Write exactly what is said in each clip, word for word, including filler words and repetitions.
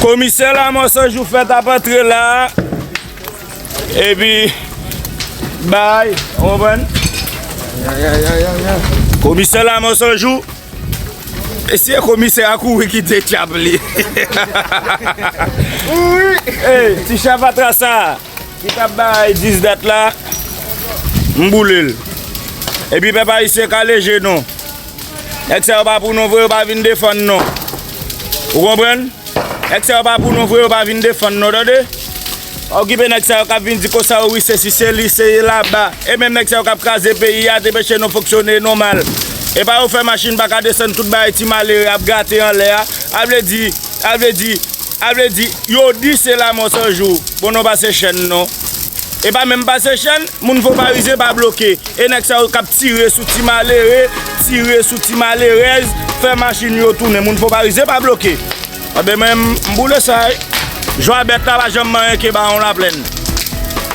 Komisè Lamò Sanjou fèt ap antre la. Epi, bay, ou konprann? Komisè Lamò Sanjou. E se komisè a kouri kite tchap li. Ey, ti chavatra sa ki t ap bay dis dat la, m boule l. Epi pèp ayisyen kale je nou. Nèg sa yo pa pou nou vre, yo pa vin defann nou. Ou konprann? Nèg sa yo pa pou nou vre, yo pa vin defann nou, tande? Pa okipe nèg sa yo k ap vin di konsa, wi, se si, se li, se laba. E menm nèg sa yo k ap kraze peyi a, te peche nou fonksyone nòmal. E pa yo fè machin pa ka desann tout bagay ti malere ap grate anlè a. A vle di, a vle di, a vle di, yo di se Lamò Sanjou. Bon, nou pase chèn nou. E pa menm pase chèn, moun Fon Parizyen pa bloke. E nèg sa yo k ap tire sou ti malere, tire sou ti malerèz, fè machin yo tounen. Moun Fon Parizyen pa bloke. Anben, mwen, m boule sa, wi. Jwa bèt la pa janm manyen ke Bawon Laplèn.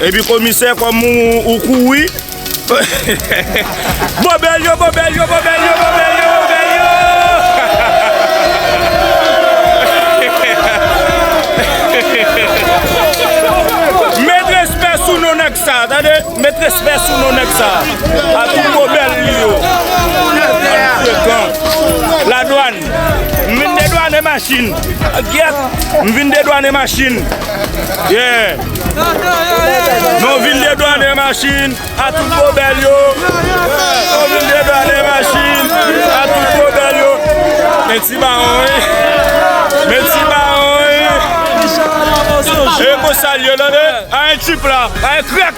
Epi komisè, kòm ou, ou kouri, Bòbèl yo, bòbèl yo, bòbèl yo, bòbèl yo, bòbèl yo. Met respè sou non nèg sa, tande? Met respè sou non nèg sa. A tout bòbèl li yo. Bann frekan. Ladwàn. M vin dedwane machin. Gyèt. M vin dedwane machin. Yeah. Nou vin dedwane machin. A tout bòbèl yo. Yo vin dedwane machin. A tout bòbèl yo. Men ti Bawon, wi. Men ti Bawon, wi. E konsa l ye, tande? A en tchip la. A en krèk.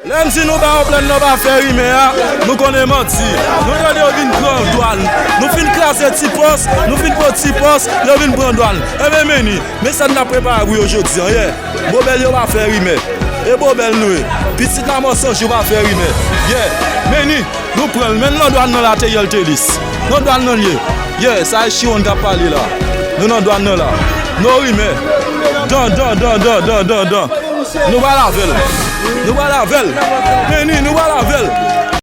Lè m di nou Bawon Plèn nan pa fè rimè a, nou konnen manti. Nou tande yo vin pran dwàn. Nou fin kraze ti pòs, nou fin pran ti pòs, yo vin pran dwàn. Enben, men ni. Men sa n ap prepare pou yo jodi a, yeah. Bòbèl yo pa fè rimè. E bòbèl nou ye. Pitit Lamò Sanjou pa fè rimè. Yeah. Men ni, nou pran l. Men nan dwàn nan la te ye l te lis. Nan dwàn nan l ye. Yeah, sa e Chiwonn k ap pale la. Nou nan dwàn nan la. No rimè. Dan, dan, dan. Nou pral avè l. Nou pral avè l. Men ni, nou pral avè l.